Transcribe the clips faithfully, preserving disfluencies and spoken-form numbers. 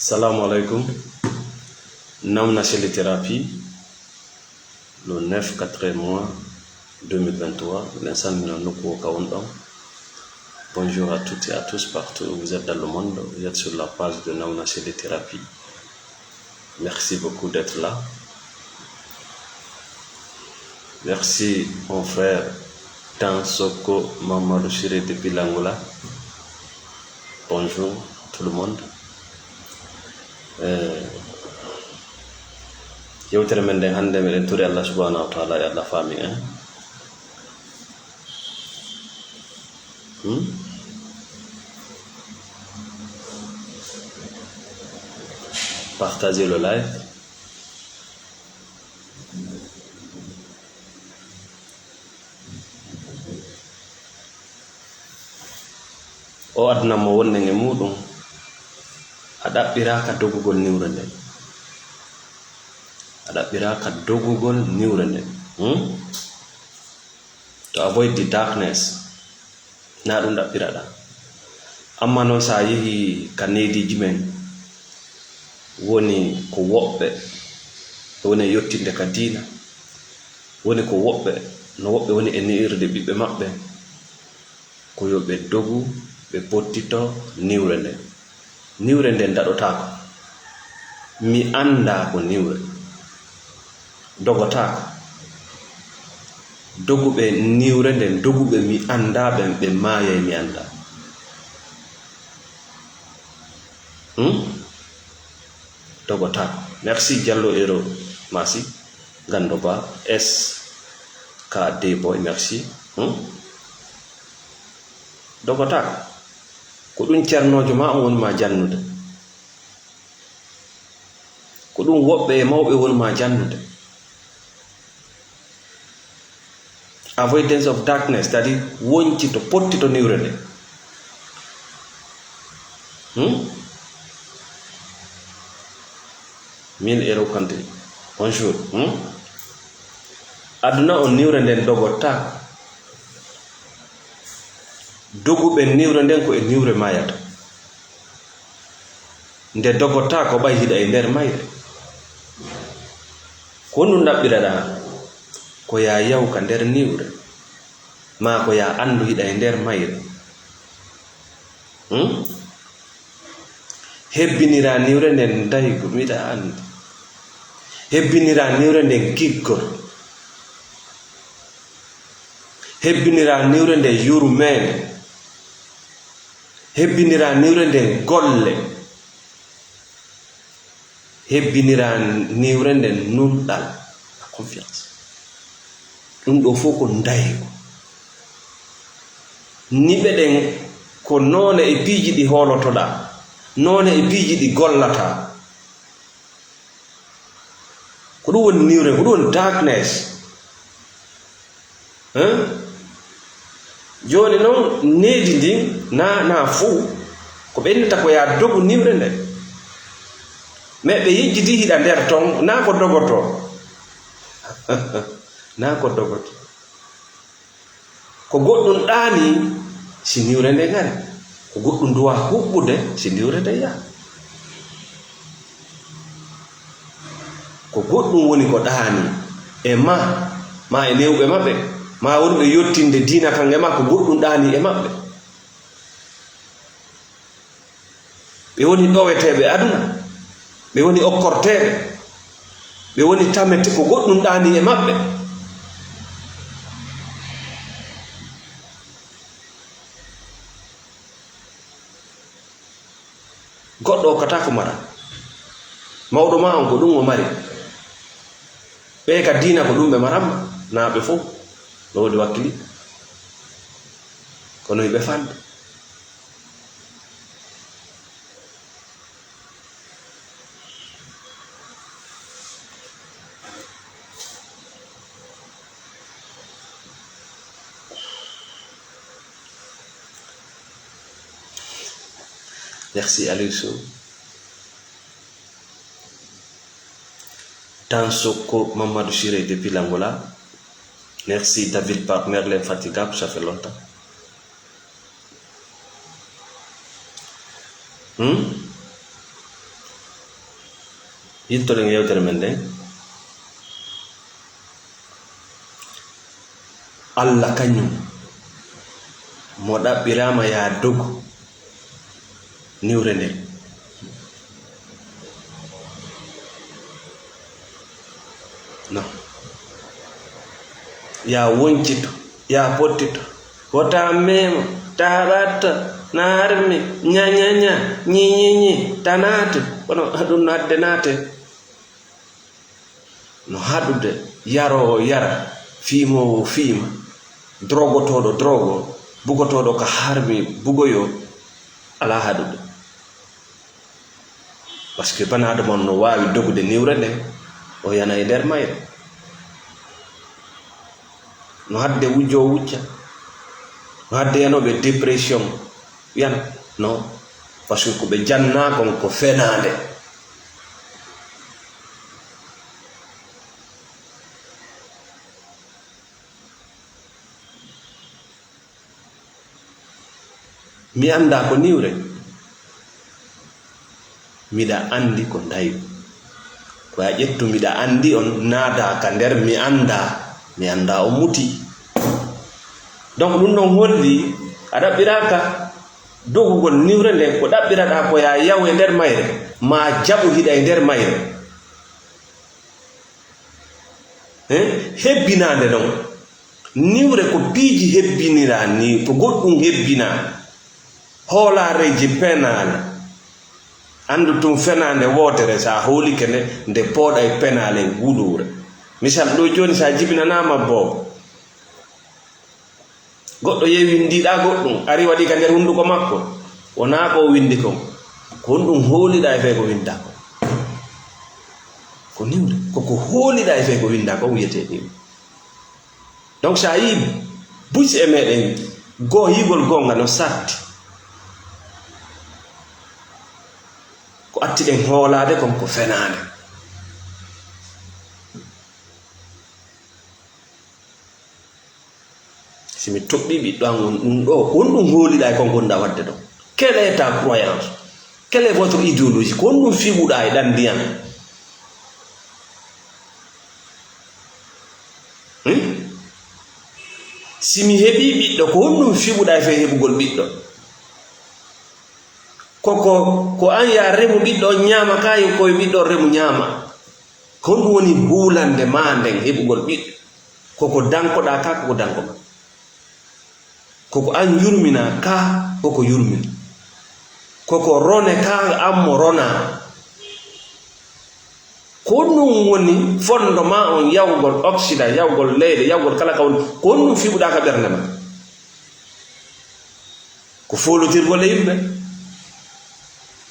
Assalamu alaikum. Namna Cellithérapie, le neuf quatre mois deux mille vingt-trois. Miɗen salmina nokku o ka wonɗon. Bonjour à toutes et à tous, partout où vous êtes dans le monde. Vous êtes sur la page de Namna Cellithérapie. Merci beaucoup d'être là. Merci, mon frère Tansoko Mamadou Chiré depuis l'Angola. Bonjour tout le monde. Eh, yewtere men nden hannde, meɗen tori Allah subhanahu wa taala e Allah faami en. Hmm? Partagez le live. O aduna mo wonɗen e muuɗum, a ɗaɓɓiraaka dogugol niwre nden. A ɗaɓɓiraaka dogugol niwre nden. Hmm? To avoid the darkness, na ɗum ɗaɓɓiraɗa. Amma noon, so a yehi ka neediiji men, woni ko woɓɓe, woni e yottinde ka diina, woni ko woɓɓe, no woɓɓe woni e niwirde ɓiɓɓe maɓɓe, ko yo ɓe dogu, ɓe pottito niwre nden. Niwre nden daɗotaako. Mi anndaa ko niwre. Dogotaako. Doguɓe niwre nden, doguɓe mi anndaa ɓen, ɓe maayay mi anndaa. Hmm? Dogotaako. Merci, Diallo Ero Masi, Gando Ba, S K D Boy, merci. Hmm? Dogotaako. Ko ɗum ceernoojo ma on woni ma jannude. Ko ɗum woɓɓe e mawɓe woni ma jannude. Avoidance of darkness, c'est-à-dire woncito, pottito niwre nde. Hmm? Mille euros country. Bonjour. Hmm? Aduna on, niwre nden dogotaako. Doguɓe niwre nden ko e niwre mayata. Nde dogotaako ɓay hiɗa e nder mayre. Ko honɗum ɗaɓɓiraɗaa? Ko yaa yahu ka nder niwre, maa ko yaa anndu hiɗa e nder mayre. Hmm? Hebbiniraa niwre nden daygu, miɗa anndi. Hebbiniraa niwre nden giggol. Hebbiniraa niwre nden yurmeende. Hebbiniraa niwre nden golle. Hebbiniraa niwre nden nunɗal, la confiance. Ɗum ɗoo fof ko ndaygu. Niɓe ɗen ko noone e piiji ɗi hoolotoɗaa, noone e piiji ɗi gollataa. Ko ɗum woni niwre, ko ɗum woni darkness. Hein? Jooni noon, needi ndin, na, na fow, ko ɓe innata ko yaa dogu niwre nde. Mais ɓe yejjiti hiɗa nder ton, na ko dogoto. Na ko dogoto. Ko goɗɗum ɗaani si niwre nde ngari. Ko goɗɗum duwa huɓɓude si niwre nde yaha. Ko goɗɗum woni ko ɗaani e ma, ma e newɓe maɓɓe, ma wonɓe yottinde diina kan e ma, ko goɗɗum ɗaani e maɓɓe. Ɓe woni ɗoweteeɓe aduna, ɓe woni okkorteeɓe, ɓe woni tamete, ko goɗɗum ɗaani e maɓɓe. Goɗɗo okkata ko mara. Mawɗo ma on ko ɗum o mari. Ɓe ka diina ko ɗum ɓe maramma, naa ɓe fof no woodi wakkili. Kono hiɓe fande. Merci Aliou Sow. Tansoko Mamadou Chiré depuis l'Angola. Merci David Park, Merlin Fatigable, ça fait longtemps. Hmm? Yiltoɗen yewtere men nden. Allah kañum mo ɗaɓɓiraama yaa dogu niwre nden. No. Yaa woncito, yaa pottito. Wota meemo, taa ɓatta, na harmi, ña, ña, ña, ñi, ñi, ñi, ta naate. Kono ɗum no adde naate. No haɗude yaroowo yara, fiimoowo fiima, drogotooɗo drogo, bugotooɗo ka harmi bugoyo, alaa haɗude. Parce que bana adama on no waawi dogude niwre nden, o yana e nder mayre. No haɗude wujjoowo wucca, no haɗude yanooɓe dépression, yana, non. Parce que ko ɓe jannaa kon ko fenaande. Mi anndaa ko niwre. Miɗa anndi ko ndaygu. Ko a ƴettu miɗa anndi on naada ka nder mi anndaa. Mi anndaa on muti. Donc ɗum ɗon holli a ɗaɓɓiraaka dogugol niwre nden ko ɗaɓɓiraɗaa ko yaa yaw e nder mayre, maa jaɓu hiɗa e nder mayre. Eh? Hebbinaande non. Niwre ko piiji hebbiniraa ni, ko goɗɗum hebbinaa. Hoolaareeji penaale. Anndu tun fenaande wootere, so a hoolike nde, nde pooɗay penaale wuluure. Misal ɗo jooni, so a jibinanaama boobo, goɗɗo yehi winndiɗaa goɗɗum, ari waɗi ka nder hunnduko makko, wonaa ko o winndi kon. Ko honɗum hooliɗaa e fee ko winndaa kon? Ko niwre. Ko ko hooliɗaa e fee ko winndaa kon wiyetee niwre. Donc, so a yii busi e meɗen, go-, yiigol goonga no satti. Ko atti ɗen hoolaade kon ko fenaande. Si mi toɓɓii ɓiɗɗo an on ɗum ɗo, ko honɗum hooliɗaa e kon ngonɗaa waɗde ɗo? Quelle est ta croyance? Quelle est votre idéologie? Ko honɗum fiɓuɗaa e ɗan ndiyan? Hmm? Si mi heɓii ɓiɗɗo, ko honɗum fiɓuɗaa e fee heɓugol ɓiɗɗo? Ko, ko, ko an yaa remu ɓiɗɗo on ñaama, kaa yo ko yo ɓiɗɗo on remu ñaama. Ko honɗum woni huulande maa nden heɓugol ɓiɗɗo? Ko ko dankoɗaa kaa, ko ko danko maa. Ko ko an yurminaa kaa, ko ko yurmin. Ko ko rone kaa, an mo ronaa. Ko honɗum woni fondement on yahugol Occident, yahugol leyɗe, yahugol kala ka woni? Ko honɗum fiɓuɗaa ka ɓernde maa? Ko foolotirgol e yimɓe,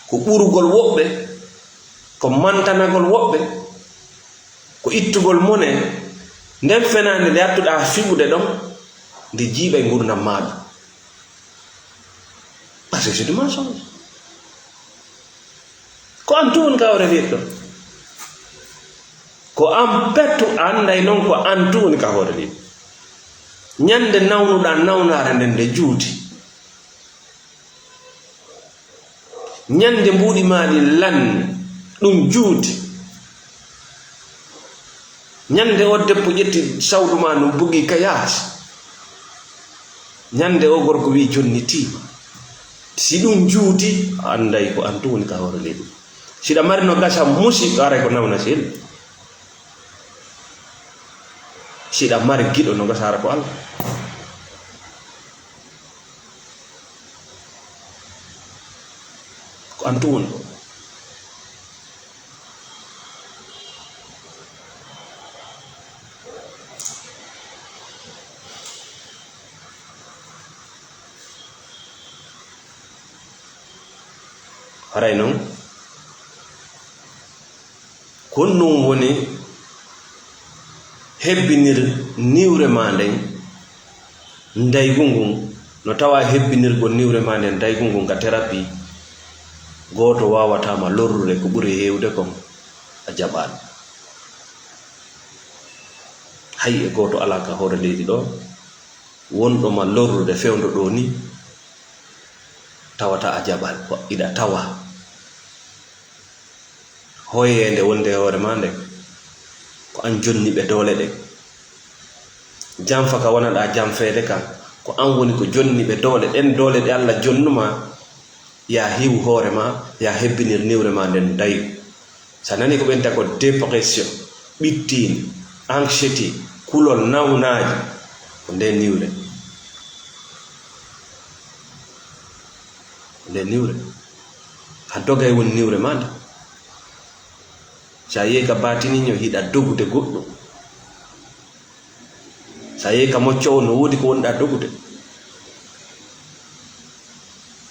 ko ɓurugol woɓɓe, ko mantanagol woɓɓe, ko ittugol mone. Nden fenaande nde attuɗaa fiɓude ɗon, nde jiiɓay ngurndan maaɗa. Parce que c'est du mensonge. Ko an tun woni ka hoore leydi ɗo. Ko an pettu, a annday non ko an tun woni ka hoore leydi. Ñande nawnuɗaa nawnaare nden nde juuti. Ñande mbuuɗi maa ɗin lanni, ɗum juuti. Ñande o debbo ƴetti sawdu maa ndun bugi ka yaasi. Ñande o gorko wi'i jonni tiima. Si ɗum juuti, a annday ko an tun woni ka hoore leydi. Siɗa mari no gasa musiɗɗo, aray ko nawna sel. Siɗa mari giɗo no gasa ara ko Allah. Ko an tun woni ɗo. Haray non, ko honɗum woni hebbinir niwre maa nden ndaygu ngun, no tawa hebbinirgol niwre maa nden ndaygu ngun ka terapi, gooto waawataa ma lorrude ko ɓuri heewde kon a jaɓaali. Hay e gooto alaa ka hoore leydi ɗo wonɗo ma lorrude fewndo ɗo ni, tawata a jaɓaali, ko iɗa tawa. Hoyeende wonde e hoore maa nden, ko an jonni ɓe doole ɗen. Janfa ka wonanɗaa janfeede kan, ko an woni ko jonni ɓe doole ɗen. Doole ɗe Alla jonnu maa, yaa hiwu hoore maa, yaa hebbinir niwre maa nden dayu. So a nanii ko ɓe wiyata ko dépression, ɓittiinde, anxiété, kulol, nawnaaje, ko nde niwre. Ko nde niwre. A dogay woni niwre maa nde. So a yehi ka baatiniijo, hiɗa dogude goɗɗum. So a yehi ka moccoowo, no woodi ko wonɗaa dogude.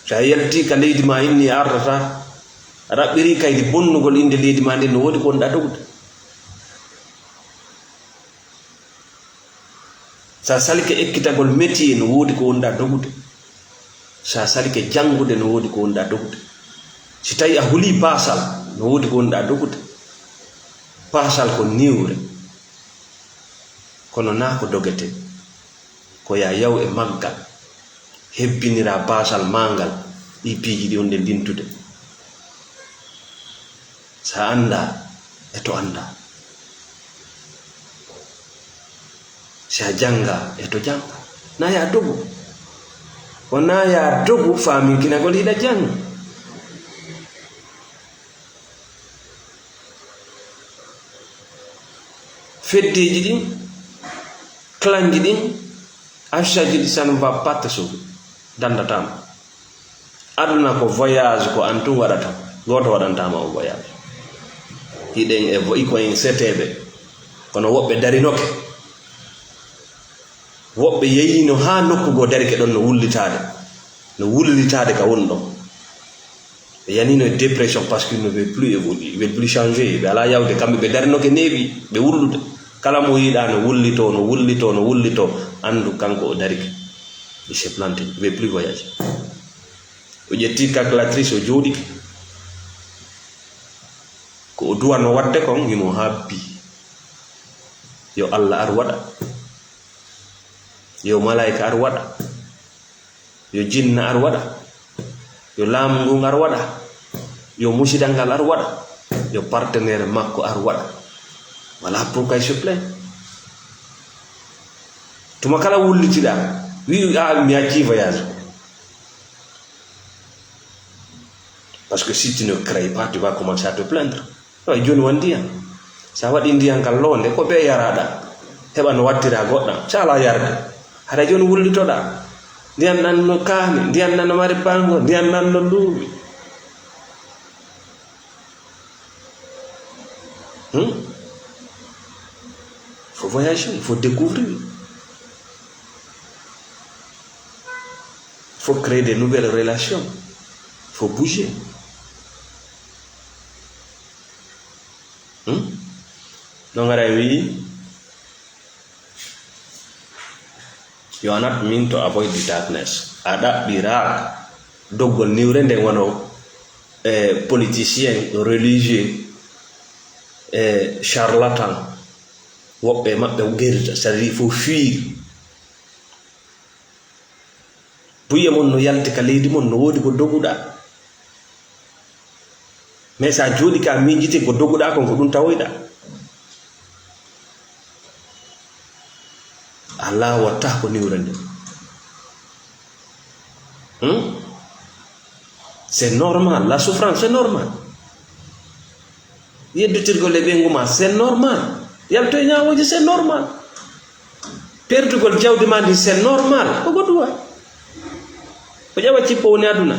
So a yaltii ka leydi maa inni a ardataa, a ɗaɓɓirii kaydi bonnugol innde leydi maa ndin, no woodi ko wonɗaa dogude. So a salike ekkitagol métier, no woodi ko wonɗaa dogude. So a salike janngude, no woodi ko wonɗaa dogude. Si tawii a hulii baasal, no woodi ko wonɗaa dogude. Baasal ko niwre, kono naa ko dogetee. Ko yaa yaw e maggal, hebbiniraa baasal maa ngal, ɗii piiji ɗi wonɗen lintude. So a anndaa, e to anndaa. Si a janngaa, e to janngaa. Naa yaa dogu. Wonaa yaa dogu faaminkinagol hiɗa jannga. Feddeeji ɗin, clanji ɗin, afficheaji ɗi, ça ne va pas te sauver. Danndataama. Aduna ko voyage, ko an tun waɗata. Gooto waɗantaama o voyage. Hiɗen e vo-, iko en seteeɓe. Kono woɓɓe darinoke. Woɓɓe yehiino haa nokku goo, darike ɗon no wullitaade. No wullitaade ka woni ɗon. Ɓe yaniino e dépression parce qu'ils ne veulent plus évoluer, ils veulent plus changer. Ɓe alaa yawde, kamɓe ɓe darinoke neeɓi, ɓe wullude. Kala mo yiɗaa no wullitoo, no wullitoo, no wullitoo, anndu kanko o darike. Il s'est planté, il veut plus voyager. O ƴetti calculatrice, o jooɗi. Ko o duwano waɗde kon, himo habbi. Yo Alla ar waɗa. Yo malaika ar waɗa. Yo jinna ar waɗa. Yo laamu ngun ar waɗa. Yo musidal ngal ar waɗa. Yo partenaire makko ar waɗa. Voilà pourquoi il se plaint. Tuma kala wullitiɗaa, wi, "Ah, mi acci voyage." Parce que si tu ne crées pas, tu vas commencer à te plaindre. Ɗo e jooni won ndiyan. So a waɗii ndiyan kan loonde, ko ɓe yaraɗaa. Heɓa no wattiraa goɗɗan. So alaa yarde. Hara jooni wullitoɗaa. Ndiyan ɗan no kaani, ndiyan ɗan no mari bango, ndiyan ɗan no luuɓi. Hmm? Faut voyager, il faut découvrir. Faut créer de nouvelles relations. Faut bouger. Hmm? No ngara e wi'i, "You are not meant to avoid the darkness." A ɗaɓɓiraa doggol niwre nden wano, eh, politicien, religieux, eh, charlatan. Woɓɓe maɓɓe gerta, c'est-à-dire faut fuir. Buye mon no yalti ka leydi mon, no woodi ko doguɗaa. Mais so a jooɗii ka miijitee ko doguɗaa kon, ko ɗum tawoyɗaa. Alaa watta ko niwre nde. Hmm? C'est normal. La souffrance, c'est normal. Yeddutirgol e ɓeyngu ma, c'est normal. Yaltoy ñaawooji, c'est normal. Perdugol jawdi ma ndi, c'est normal. Ko goɗɗum wa? Ko ƴawa cippo woni aduna.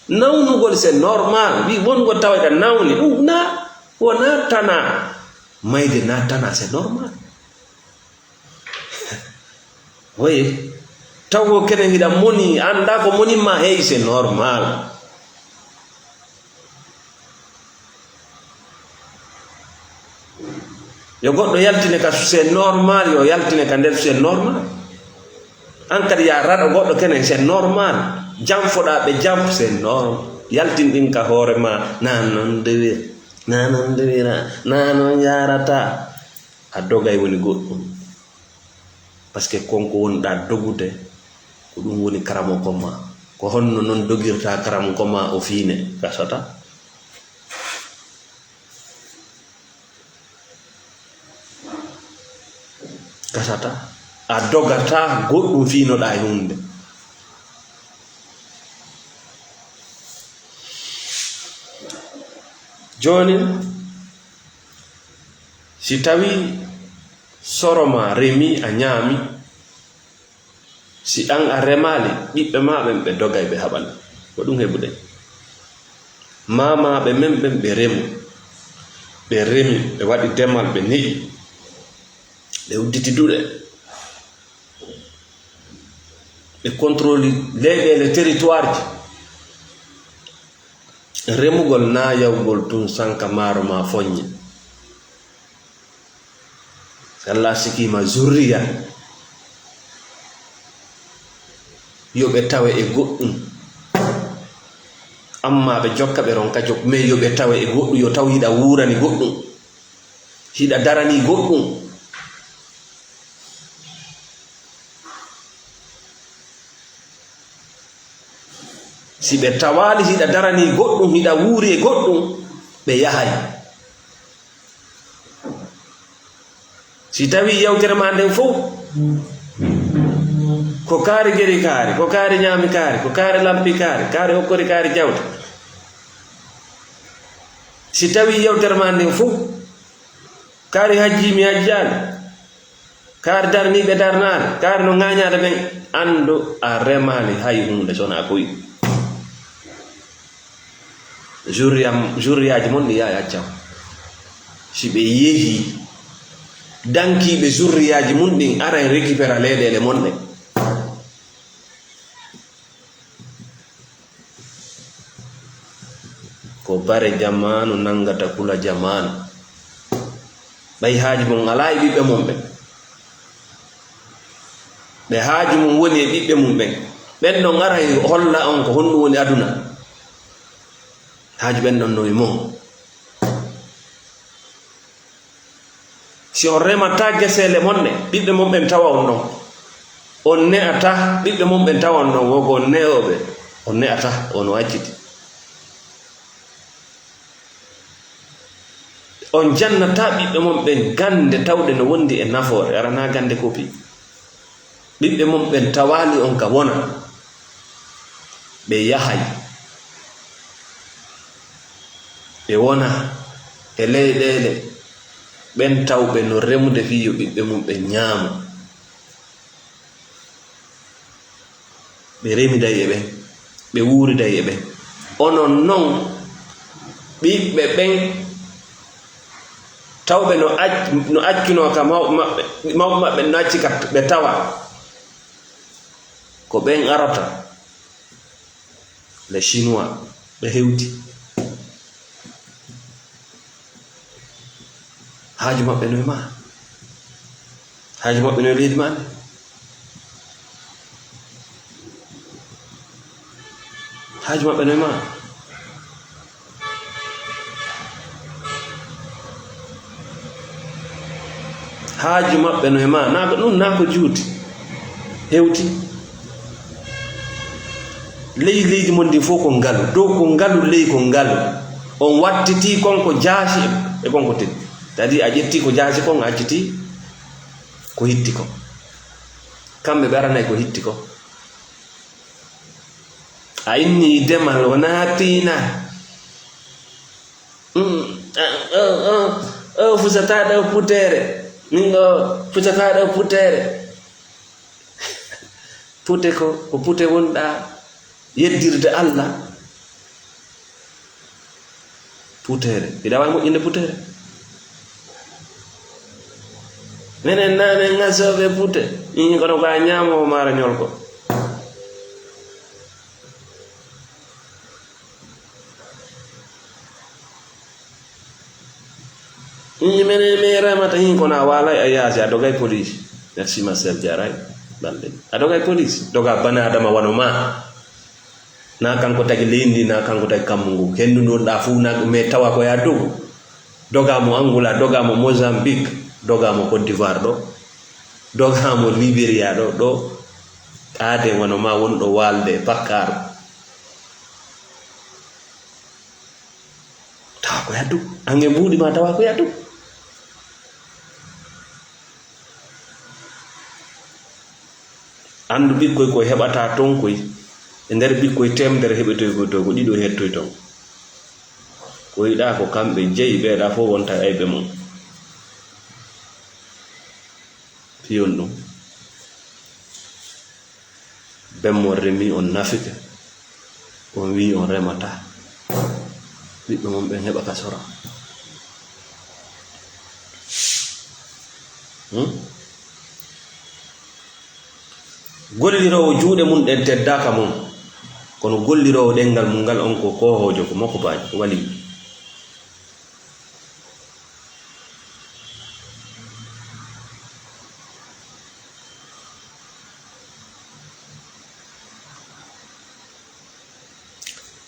Nawnugol, c'est normal. Wi won ngo tawa ina nawni. Ɗum na, wona tana. Mayde na tana, c'est normal. Oui. Taw ko kene hiɗa moni, annda ko moni ma, hey, c'est normal. Yo goɗɗo yaltine ka, c'est normal, yo yaltine ka nder, c'est normal. An kadi ya raɗo goɗɗo kene, c'est normal. Janfoɗa ɓe janf, c'est normal. Yaltin ɗin ka hoore ma, na non dewir, na non dewira, na non yarata. A dogay woni goɗɗum. Parce que kon ko wonɗa dogude, ko ɗum woni karamoko ma. Ko honno non dogirta karamoko ma o fiine? Gasata. gasata, a dogata goɗɗum fiinoɗa e huunde. Jooni, si tawi soro ma remi, a ñaami, si an a remaali, ɓiɓɓe ma ɓen ɓe dogay, ɓe haɓan. Ko ɗum heɓuɗen. Maamaaɓe men ɓen ɓe remu, ɓe remi, ɓe waɗi demal, ɓe ne'i, ɓe udditi duɗe, ɓe contrôle leyɗeele, territoire ji. Remugol na yawgol tun sanka maaro ma foññe. Si Allah sikiima zurriya, yo ɓe tawe e goɗɗum. Amma ɓe jokka, ɓe ronka jok-, mais yo ɓe tawe e goɗɗum, yo taw hiɗa wuurani goɗɗum, hiɗa darani goɗɗum. Si ɓe tawaali, hiɗa darani goɗɗum, hiɗa wuuri e goɗɗum, ɓe yahay. Si tawi yewtere ma nden fow ko kaari geri kaari, ko kaari ñaami kaari, ko kaari lampi kaari, kaari hokkori kaari jawta. Si tawi yewtere ma nden fow kaari hajji mi hajjaali, kaari darniiɓe darnaali, kaari no ŋaañaade ɓen, anndu a remaali hay huunde, so wonaa koy. Zurriyam-, zurriyaaji mon ɗi yaay accam. Si ɓe yehi, dankiiɓe zurriyaaji mun ɗin aray récupéra leyɗeele mon ɗen. Ko bare jamaanu nanngata kula jamaanu. Ɓay haaju mum alaa e ɓiɓɓe mum ɓen. Ɓe haaju mum woni e ɓiɓɓe mum ɓen. Ɓen ɗon ara e holla on ko honɗum woni aduna. Haaju ɓen ɗon no e mon. Si on remataa geseele mon ɗe, ɓiɓɓe mon ɓen tawa on ɗon. On ne'ataa, ɓiɓɓe mon ɓen tawa on ɗon. Wo ko on ne'ooɓe, on ne'ataa, on o acciti. On jannataa ɓiɓɓe mon ɓen gannde tawɗe no wondi e nafoore, aranaa gannde kopi. Ɓiɓɓe mon ɓen tawaali on ka wona, ɓe yahay, ɓe wona e leyɗeele, ɓen tawɓe no remude fii yo ɓiɓɓe mum ɓen ñaamu. Ɓe remiday e ɓen, ɓe wuuriday e ɓen. Onon non, ɓiɓɓe ɓen, tawɓe no ac-, no accunoo ka mawɓe maɓɓe, mawɓe maɓɓe no acci ka ɓe tawa. Ko ɓen arata, les Chinois, ɓe hewti. Haaju maɓɓe no e ma. Haaju maɓɓe no e leydi ma ndi. Haaju maɓɓe no e ma. Haaju maɓɓe no e ma. Naa ko ɗum, naa ko juuti. Hewti. Ley leydi mon ndi fof ko ngalu. Dow ko ngalu, ley ko ngalu. On wattiti kon ko jaasi e kon ko teddi. C'est-à-dire a ƴetti ko jaasi kon, a acciti ko hitti ko. Kamɓe ɓe aranay ko hitti ko. A inni demal, wonaa tiina. Mm, ah, oh, oh, oh, fusataɗo putere. Min ɗo fusataɗo putere. Pute ko, ko pute wonɗa yeddirde Allah. Putere. Hiɗa waawi moƴƴinde putere? Menen na men ŋasooɓe pute. Ii, kono ko a ñaamoowo maaro ñolko. Ii, menen men remata hin, kono a waalay a yaasi, a dogay police. Merci, Marcel Diaray. Balde. A dogay police. Doga bana adama wano ma. Na kanko tagi leydi ndi, na kanko tagi kammu ngu. Hendu ndu wonɗa fuu, na, mais tawa ko ya dogu. Doga mo Angola, doga mo Mozambique, doga mo Côte d'Ivoire ɗo. Doga mo Liberia ɗo, ɗo. Aade wano ma wonɗo waalde e pakkaaru. Tawa ko yaddu. Ange mbuuɗi ma tawa ko yaddu. Anndu ɓikkoy ko heɓata ton koy, e nder ɓikkoy teemedere heɓetoy koy to, ko ɗiɗo hettoy ton. Ko yiɗaa ko kamɓe jeyi, ɓeeɗa fof wonta ayɓe mum. Piyon ɗum. Bemmo remi on nafike, on wi'i on remata. Ɓiɓɓe mum ɓen heɓa ka sora. Hmm? Golliroowo juuɗe mum ɗen teddaaka mum, kono golliroowo ɗenngal mum ngal on ko koohoojo, ko mokobaajo, ko waliyu.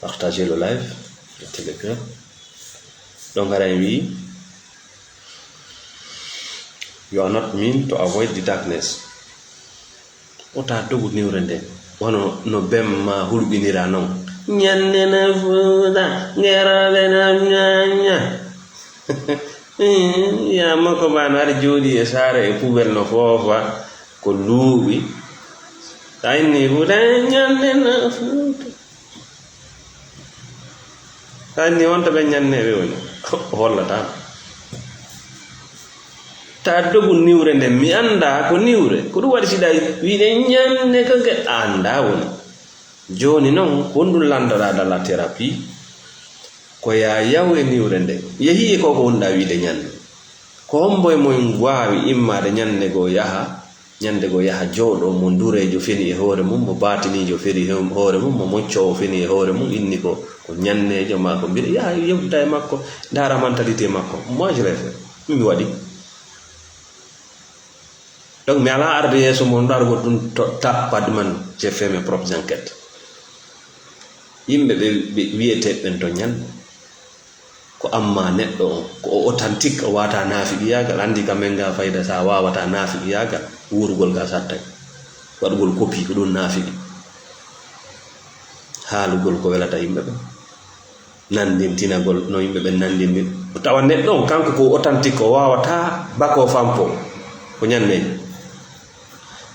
Partagez le live, le Telegram. Donc, hara en wi, "You are not mean to avoid the darkness." Wota dogu niwre nde, wano no bem ma hulɓinira non. Ñande na fuuta, ngerooɓe na ñaña. Ya makko ba no ari jooɗi e saare e poubelle no foofa ko luuɓi. Sa inni fuuta, ñande na fuuta. Tawi ni wonta ɓe ñanne ɓe woni, o hollata. Ta dogu niwre nden, mi annda ko niwre. Ko ɗum waɗi siɗa wiide ñanne ko ge-, a annda woni. Jooni non, ko honɗum lanndoɗa dans la thérapie? Ko ya yaw e niwre nden. Yehi e ko ko wonɗa wiide ñanne. Ko hombo e mon waawi immaade ñanne goo yaha, ñande goo yaha jooɗo, mo ndureejo feni e hoore mum, mo baatiniijo feni e hoore mum, mo moccoowo feni e hoore mum, inni ko, ko ñanneejo maa ko mbiɗa yaha yewtida e makko, ndaara mentalité makko. Moi, je l'ai fait. Mi waɗi. Donc, mi alaa arde yeeso mon, mbaɗa ko ɗum to tappat man, j'ai fait mes propres enquêtes. Yimɓe ɓe, ɓe wiyeteeɓe ɓen to ñan, ko amma neɗɗo on, ko o authentique, o wata naafiqiyaagal. Anndi ka men ga fayda, sa wawata naafiqiyaagal, wuurugol ga sattay. Waɗugol copie, ko ɗum naafiqi. Haalugol ko welata yimɓe ɓen. Nanndintinagol no yimɓe ɓen nanndinni. Tawa neɗɗo on, kanko ko authentique, o wawata bako fampo. Ko ñanneejo.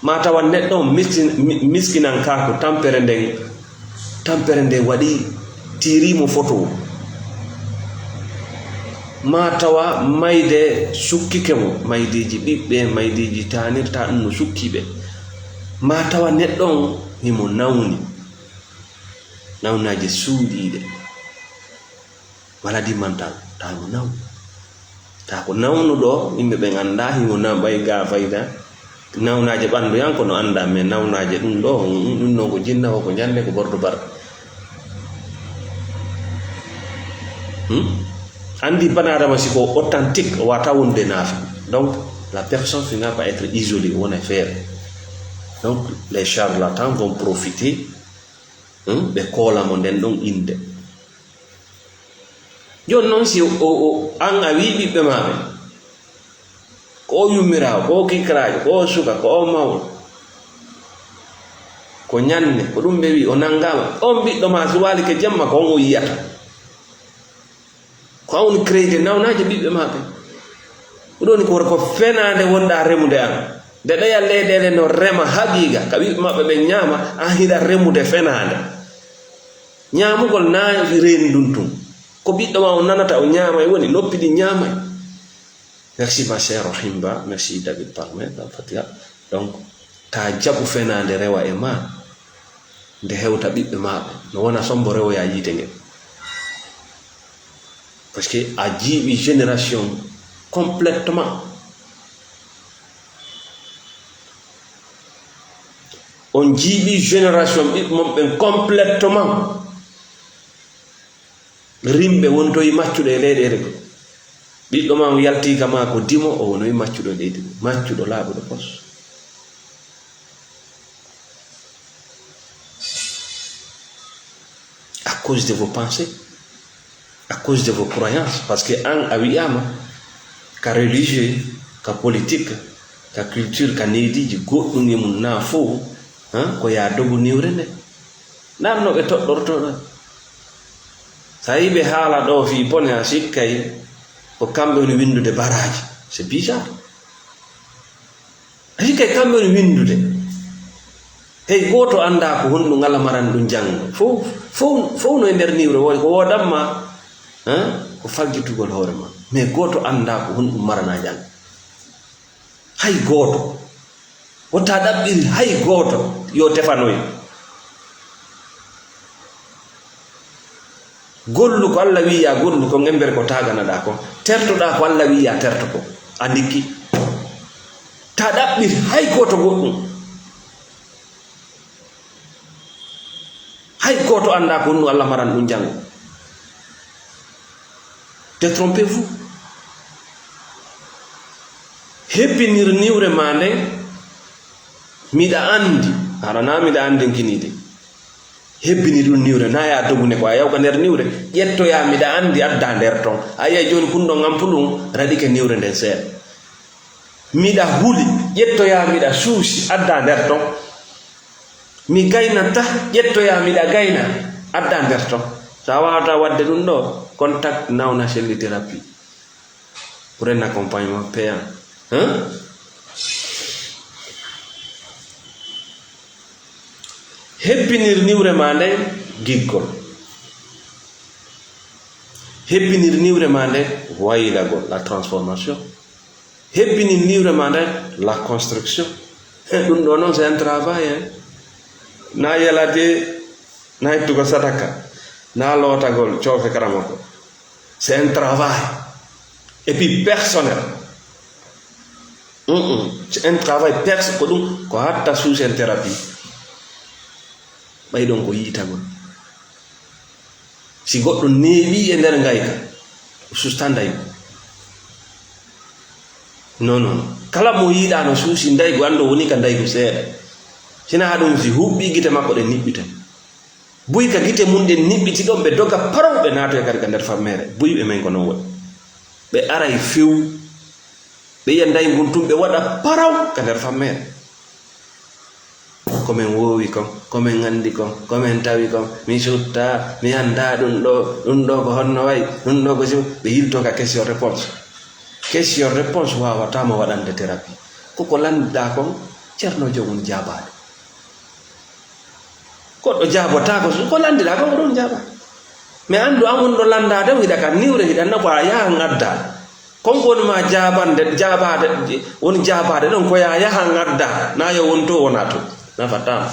Ma tawa neɗɗo on miskin-, mi-, miskinankaaku, tampere nden, tampere nden waɗi, tiirimo photo. Ma tawa mayde sukkike mo, maydeeji ɓiɓɓe, maydeeji taanirta ɗum no sukki ɓe. Ma tawa neɗɗo on himo nawni, nawnaaje suuɗiiɗe. Maladie mentale, taa mo naw-, taa ko nawnuɗo, yimɓe ɓen annda, himo na-, ɓay ga fayda. Nawnaaje ɓanndu yan kono annda, mais nawnaaje ɗum ɗo, ɗum, ɗum non ko jinna, ko ñanne, ko bordo barde. Hmm? Anndi banaadama si ko authentique, o wata wonde naafi. Donc, la personne finira par être isolée, wona feere. Donc, les charlatans vont profiter, hmm, ɓe koola mo nden ɗon innde. Jooni noon, si o, o, an a wii ɓiɓɓe maa ɓen, ko o yummiraawo, ko o kikkiraajo, ko o suka, ko o mawɗo, ko ñanne, ko ɗum ɓe wii, o nanngaama, on ɓiɗɗo maa si waalike jemma, ko on o yiyata. Ko an woni créé nawnaaje ɓiɓɓe maa ɓen. Ko ɗum woni ko, ko fenaande wonɗaa remude an. Nde ɗoya leyɗeele no rema haqiiqa, ka ɓiɓɓe maɓɓe ɓen ñaama, an hiɗa remude fenaande. Ñaamugol na reeni ɗum tun. Ko ɓiɗɗo ma o nanata, o ñaamay, woni noppi ɗin ñaamay. Merci ma chère Rohimba, merci David Palmer, Al Fatiha. Donc, ta jaɓu fenaande rewa e ma, nde hewta ɓiɓɓe ma ɓe. No wona sombo rewoya yiite nge. Parce que a jiiɓi génération complètement. On jiiɓi génération ɓiɓɓe mon ɓen complètement. Rimɓe wontoyi maccuɗo e leyɗeele goo. Ɓiɗɗo ma on yalti ka ma ko dimo, o wonoyi maccuɗo e leydi goo. Maccuɗo laaɓuɗo pos. À cause de vos pensées, à cause de vos croyances, parce que an a wi'ama ka religieux, ka politique, ka culture, ka neediiji goɗɗum e mum na fow, hein, ko ya dogu niwre nde. Nan no ɓe toɗɗorto ɗon. Sa yi ɓe haala ɗo fii pone a sikkay ko kamɓe woni winndude baraaji. C'est bizarre. A sikkay kamɓe woni winndude. Hey, gooto anndaa ko honɗum Allah maran ɗum janngo. Fow, fow, fow no e nder niwre, wooda ko woodanma, hein, ko faljitugol hoore ma. Mais gooto anndaa ko honɗum marana janngo. Hay gooto. Wota ɗaɓɓir hay gooto yo tefanoy. Gollu ko Allah wi'i ya gollu kon, embere ko taganaɗa kon. Tertoɗa ko Allah wi'i ya terto kon. A ndikki. Ta ɗaɓɓir hay gooto goɗɗum. Hay gooto anndaa ko honɗum Allah maran ɗum janngo. Détrompez-vous. Hebbinir niwre ma nden, miɗa anndi, hara na miɗa anndi kini de. Hebbini ɗum niwre, na ya dogune ko a yawka nder niwre, ƴettoya miɗa anndi adda nder ton. A yi'ay jooni kun ɗon ampulun raɗike niwre nden seeɗa. Miɗa huli, ƴettoya miɗa suusi adda nder ton. Mi gaynataa, ƴettoya miɗa gayna, adda nder ton. So a waawataa waɗde ɗum ɗo, contact Naw Nacelli Thérapie pour un accompagnement payant. Hein? Hebbinir niwre ma nden giggol. Hebbinir niwre ma nden waylagol, la transformation. Hebbini niwre ma nden, la construction. Ɗum ɗo noon, c'est un travail, hein. Na yalade, na ittugo sadaka, na lootagol coofe karamoko. C'est un travail. Et puis personnel. Mm-mm. C'est un travail perso-, ko ɗum, ko hatta suusen thérapie. Ɓay ɗon ko yiitagol. Si goɗɗo neeɓii e nder ngayka, o susta ndaygu. Non, non. Kala mo yiiɗaa no suusi ndaygu, anndo woni ka ndaygu seeɗa. Sina haɗum si huɓɓii gite makko ɗen niɓɓita. Buy ka gite mum ɗen niɓɓiti ɗon, ɓe doga paraw, ɓe naatoya kadi ka nder fammeere. Buyɓe men ko non waɗi. Ɓe aray few. Ɓe yiya ndaygu ngun tun, ɓe waɗa paraw ka nder fammeere. Ko men woowi kon, ko men anndi kon, ko men tawi kon, mi sutta, mi anndaa ɗum ɗo, ɗum ɗo ko honno wayi, ɗum ɗo ko si, ɓe yilto ka question réponse. Question réponse waawataa mo waɗande thérapie. Ko ko lanndiɗaa kon, Ceerno jogum jaabaade. Goɗɗo jaabotaako, ko lanndiɗaa kon ko ɗum jaabaade. Mais anndu an won ɗo lanndaade, hiɗa ka niwre, hiɗa na ko a yahan adda. Kon ko woni ma jaabande, jaabaade, woni jaabaade ɗon ko ya yaha ngadda, na yo won to wona to. Nafataa ma.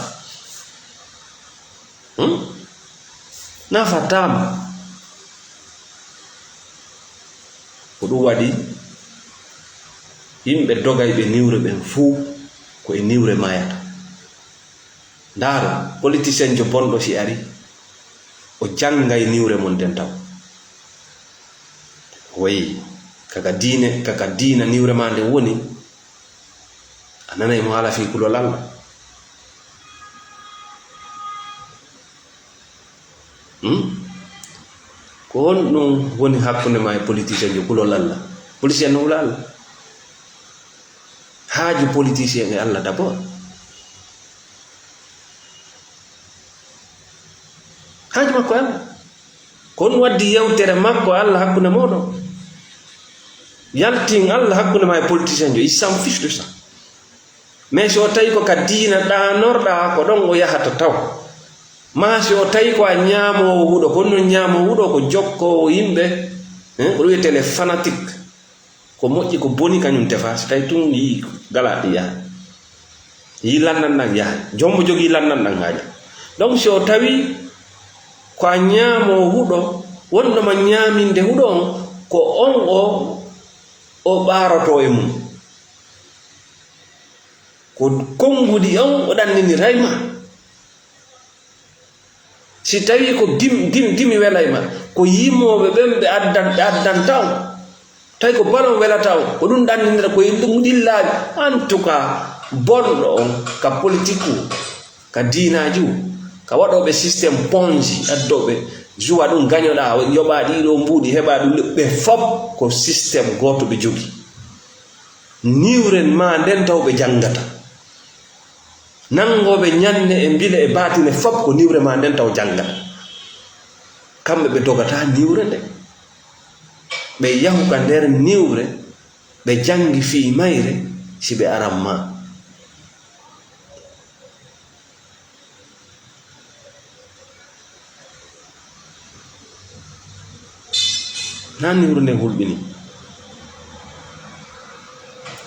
Hmm? Nafataa ma. Ko ɗum waɗi yimɓe dogayɓe niwre ɓen fuu ko e niwre mayata. Ndaaro, politicienjo bonɗo si ari, o janngay niwre mon nden taw. Woy, kaka diine, kaka diina niwre ma nden woni, a nanay mo haala fii kulol Alla. Hmm? Ko honɗum woni hakkunde ma e politicienjo kulol Alla? Politicien no hula Alla. Haaju politicien e Alla d'abord. Haaju makko e Alla. Ko on waddi yewtere makko e Alla hakkunde mooɗon. Yaltin Alla hakkunde ma e politicien jo, il s'en fiche de ça. Mais si o tawi ko ka diina ɗaanorɗaa, ko ɗon o yahata taw. Ma si o tawi ko a ñaamoowo huɗo, ko non ñaamoowo huɗo, ko jokkoowo yimɓe, hein, ko ɗum wiyetee les fanatiques. Ko moƴƴi, ko boni, kañum tefa. Si tawi tun yii gala ɗi yaha. Yii landan ɗan yaha. Jombo jogii landan ɗan haaja. Donc si o tawi ko a ñaamo huɗo, wonɗo ma ñaaminde huɗo on, ko on o, o ɓaaroto e mum. Ko konnguɗi on o ɗanniniray ma. Si tawii ko gim-, gim-, gimi welay ma, ko yimooɓe ɓen ɓe addan-, ɓe addanta on. Tawi ko balon welata on, ko ɗum ɗanninira, ko e ɗum ɗin laawi. En tout cas, bonɗo on ka politique, ka diinaaji, ka waɗooɓe système Ponzi, addooɓe joua ɗum gañoɗaa, yoɓaa ɗii ɗoo mbuuɗi, heɓaa ɗum, ɓe fop ko système gooto ɓe jogii. Niwren ma nden taw ɓe janngata. Nanngooɓe ñanne e mbile e baatine fop ko niwre ma nden taw janngata. Kamɓe ɓe dogata niwre nde. Ɓe yahu ka nder niwre, ɓe janngi fii mayre, si ɓe aran ma. Na niwre nden hulɓini.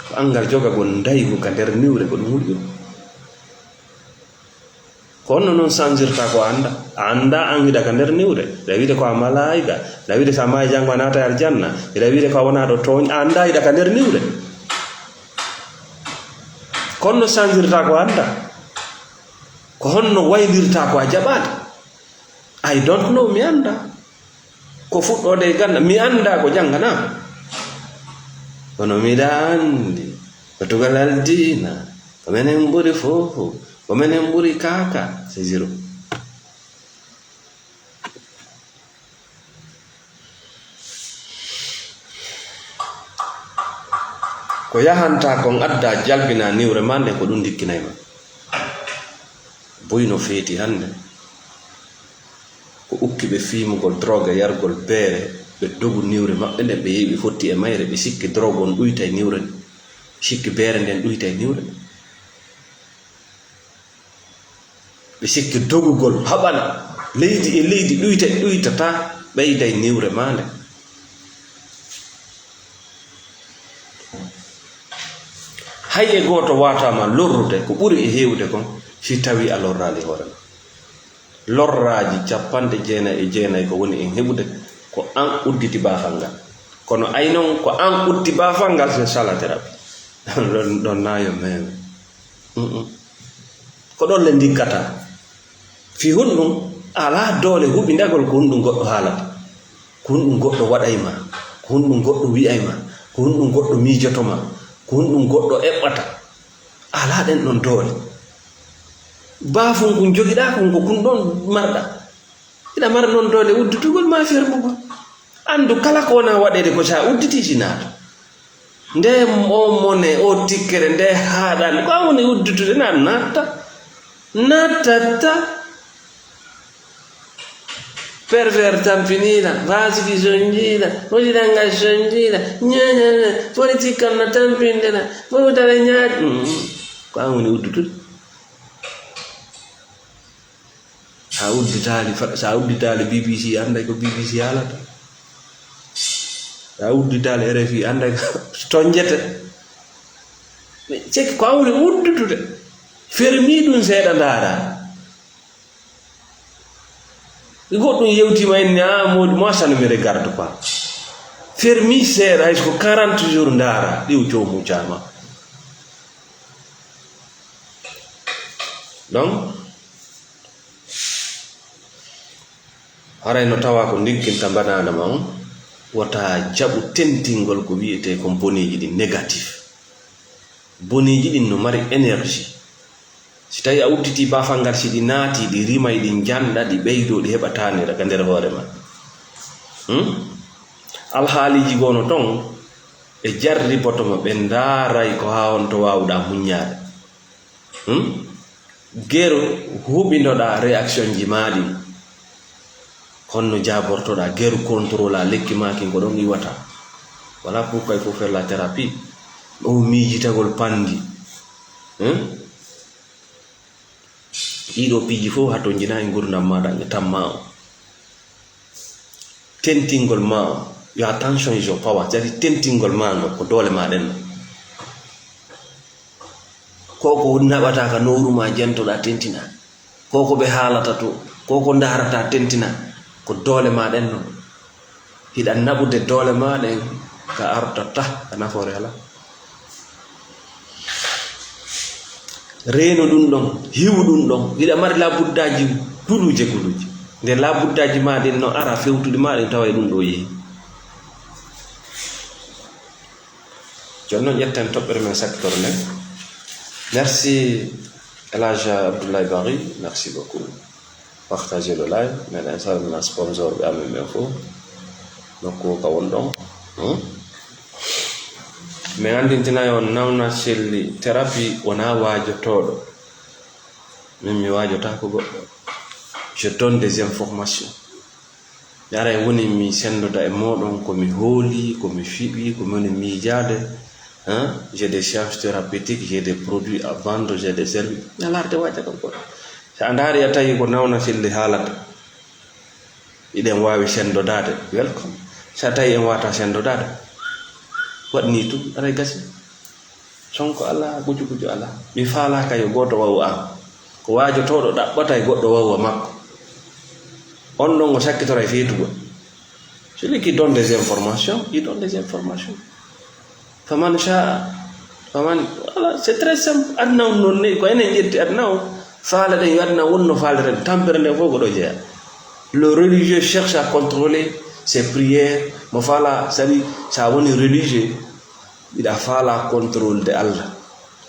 Ko anngal jogagol ndaygu ka nder niwre ko ɗum hulɓini. Ko honno non sanjirta ko a annda? A annda an hiɗa ka nder niwre. Hiɗa wiide ko a malaayika. Hiɗa wiide so a maayi janngo a naata aljanna. Hiɗa wiide ko a wonaa ɗo tooñ. A annda hiɗa ka nder niwre. Ko honno sanjirta ko a annda? Ko honno waylirta ko a jaɓaade? I don't know, mi annda. Ko fuɗɗoode e ganda, mi annda ko janngana. Kono miɗa anndi ko tugalal diina, ko menen ɓuri fof, ko menen ɓuri kaka, c'est zéro. Ko yahanta kon adda jalbina niwre ma nden ko ɗum ndikkinay ma. Buy no feeti hannde. Ko ukki ɓe fiimugol drogue, yargol beere, ɓe dogu niwre maɓɓe nden, ɓe yehi ɓe fotti e mayre, ɓe sikki drogue on ɗuytay niwre nden, sikki beere nden ɗuytay niwre nden. Ɓe sikki dogugol haɓana leydi e leydi ɗuyta, ɗuytata, ɓeyday niwre maa nde. Hay e gooto waataama lorrude ko ɓuri e heewde kon, si tawii a lorraali hoore ma. Lorraaji capanɗe jeenay e jeenay ko woni en heɓude, ko an udditi baafal ngal. Kono ay non, ko an uddi baafal ngal, c'est ça la thérapie. Ɗon, ɗon na yo meewe. Mm-mm. Ko ɗon le ndikkata. Fii honɗum alaa doole huɓindagol ko honɗum goɗɗo haalata, ko honɗum goɗɗo waɗay ma, ko honɗum goɗɗo wi'ay ma, ko honɗum goɗɗo miijoto ma, ko honɗum goɗɗo eɓɓata. Alaa ɗen ɗon doole. Baafun kun jogiɗaa kun ko kun ɗon marɗa. Hiɗa mara non doole udditugol maa fermugol. Anndu kala ko wona waɗeede ko sa udditi si naata. Nde o mone, o tikkere, nde haaɗaani, ko a woni udditude na natta. Nattatta. Pervers tampiniila, faasiki sonjiila, fotidanga sonjiila, ñañaña, politique kam na tampindena, fotare ñaaƴ. Mm. Ko an woni uddutude. Sa udditaali fa-, sa udditaali B B C, annday ko B B C haalata. Sa udditaali R F I, annday ko tonjete. Mais c'est que ko an woni uddutude. Fermi ɗum seeɗa ndaara. Goɗɗum yewtiima en ni, ah, Mody, moi, ça ne me regarde pas. Fermi seeɗa, hay so ko quarante jours ndaara, ɗiw joomu caama. Donc, haray no tawa ko ndikkinta mbaɗaanama on, wota jaɓu tentingol ko wiyetee kon boneeji ɗin, négatif. Boneeji ɗin no mari énergie. Si tawi a udditii baafal ngal, si ɗi naati, ɗi rimay, ɗi njanɗa, ɗi ɓeydoo, ɗi heɓa taanira ka nder hoore ma. Hmm? Alhaaliiji goo no ton, ɓe jarriboto ma, ɓe ndaaray ko haa honto waawuɗaa muññaade. Hmm? Geru huɓindoɗaa réaction ji maa ɗin. Honno jaabortoɗaa geru contrôle a lekki maa kin ko ɗon iwata? Voilà pourquoi il faut faire la thérapie. O miijitagol panndi. Hmm? Ɗiɗo piiji fof hatonjina e ngurdam maaɗa e tamma o. Tentingol ma o, yo attention is your power, c'est-à-dire tentingol ma ngol ko doole ma ɗen non. Ko ko naɓata ka nowru ma jentoɗa tentina, ko ko ɓe haalata to, ko ko ndaarata tentina, ko doole ma ɗen non. Hiɗa naɓude doole ma ɗen ka arta ta, ka nafoore ala. Reeno ɗum ɗon, hiwu ɗum ɗon. Hiɗa mari labuddaaji guluuje guluuje. Nde labuddaaji ma ɗin no ara fewtuɗi ma ɗin, tawa e ɗum ɗo yehi. Jooni non ƴetten toɓɓere men sakkitoro nden. Merci El Hadj Abdoulaye Barry, merci beaucoup. Partagez le live. Meɗen salmina sponsor ɓe amen ɓen fof. Nokku o ka won ɗon. Hmm? Min anndintinay on Nawna Selli Thérapie wonaa waajotooɗo. Min mi waajotaako goɗɗo. Je donne des informations. Mi aray woni mi senndoda e mooɗon ko mi hooli, ko mi fiɓi, ko mi woni miijaade. Hein? J'ai des séances thérapeutiques, j'ai des produits à vendre, j'ai des services. Mi alaarde waajagal goɗɗo. So a ndaari a tawi ko Nawna Selli haalata, hiɗen waawi senndodaade. Welcome. So a tawi en wata sendo dada, waɗni tu aray gasi. Sonko ala, guju guju ala. Mi faalaka yo gooto wawu an. Ko waajotooɗo ɗaɓɓata e goɗɗo wawu makko. On ɗon o sakkitora e feetugol. Celui qui donne des informations, il donne des informations. Faman sha, faman, voilà, c'est très simple. Aduna on non ne, ko enen ƴetti aduna o. Faala ɗen yo aduna wonno faalere, tampere nde fof ko ɗo jeeya. Le religieux cherche à contrôler ses prières. Mo faala, sabi sa woni religieux, mbiɗa faala contrôle de Allah.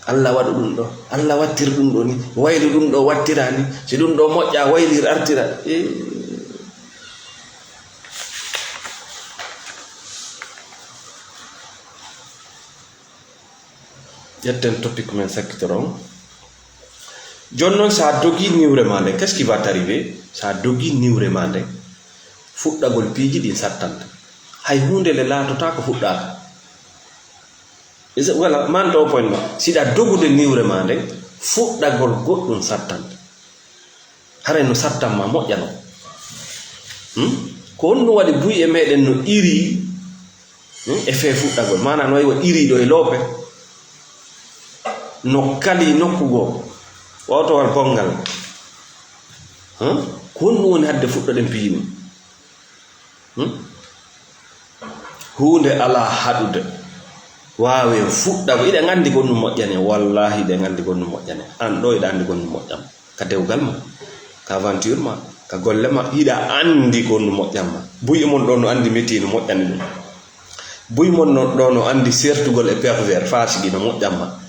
Allah waɗu ɗum ɗo, Allah wattir ɗum ɗo ni, waylu ɗum ɗo wattira ni, si ɗum ɗo moƴƴa, waylir artira. Eh. Ƴetten topic men sakkitoro on. Jooni noon, so a dogii niwre ma nden, qu'est-ce qui va t'arriver? So a dogii niwre ma nden, fuɗɗagol piiji ɗin sattanta. Hay huunde nde laatotaa ko fuɗɗaaka. Is-, voilà, man to point ma. Siɗa dogude niwre ma nden, fuɗɗagol goɗɗum sattanta. Haray no sattan ma moƴƴano. Hmm? Ko honɗum waɗi buy e meɗen no iri, hmm, e fee fuɗɗagol? Maanaa no wayi wa iriiɗo e loope. No kali nokku goo. Wawtowal bonngal. Hmm? Ko honɗum woni hadde fuɗɗoɗen piiji ɗin? Hmm? Huunde alaa haɗude. Waawen fuɗɗago. Iɗen anndi ko honɗum moƴƴani. Wallaahi, iɗen anndi ko honɗum moƴƴani. An ɗo, iɗa anndi ko honɗum moƴƴan. Ka dewgal ma, ka aventure ma, ka golle ma, hiɗa anndi ko honɗum moƴƴan ma. Buy e mon ɗo no anndi métier no moƴƴani ɗum. Buy mon no, ɗo no anndi sertugol e pervers, faasiki no moƴƴan ma.